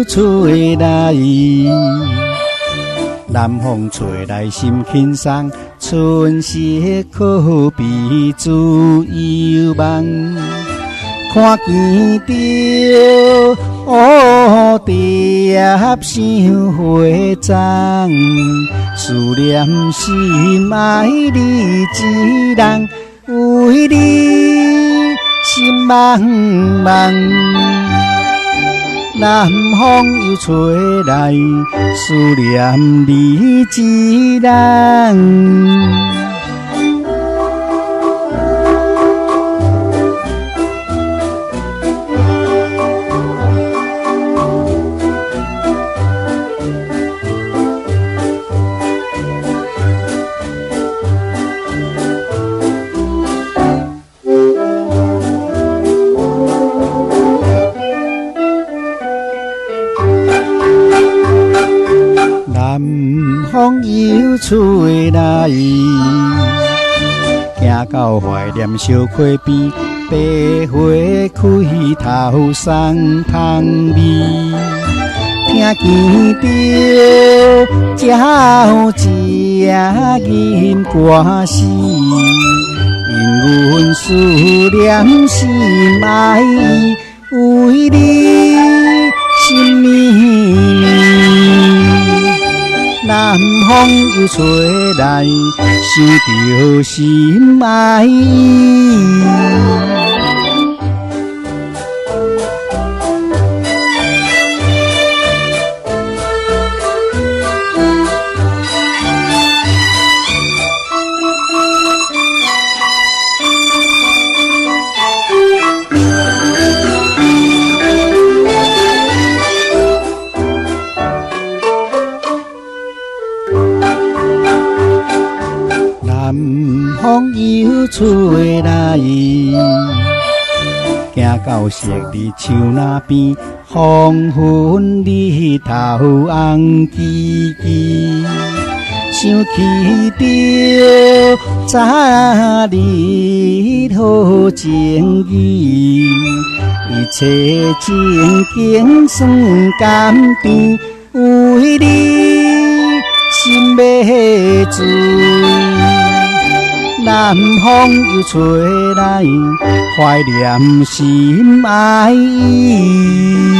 吹來，南風吹來心輕鬆，春色可比自由夢。看見著蝴蝶想花欉，思念心愛你一人，為你心茫茫。南風又吹來，思念你一人。南風又吹來，行到懷念小溪邊，白花開頭送芳味。聽見著鳥一吟歌聲，因阮思念心愛伊，為你心綿綿。南風又吹來，想著心愛伊。南風又吹來，行到昔日樹林邊，黃昏日頭紅吱吱，想起著昨日好情誼，一切情景算甘甜，為你心欲醉。南風又吹來，懷念心愛伊。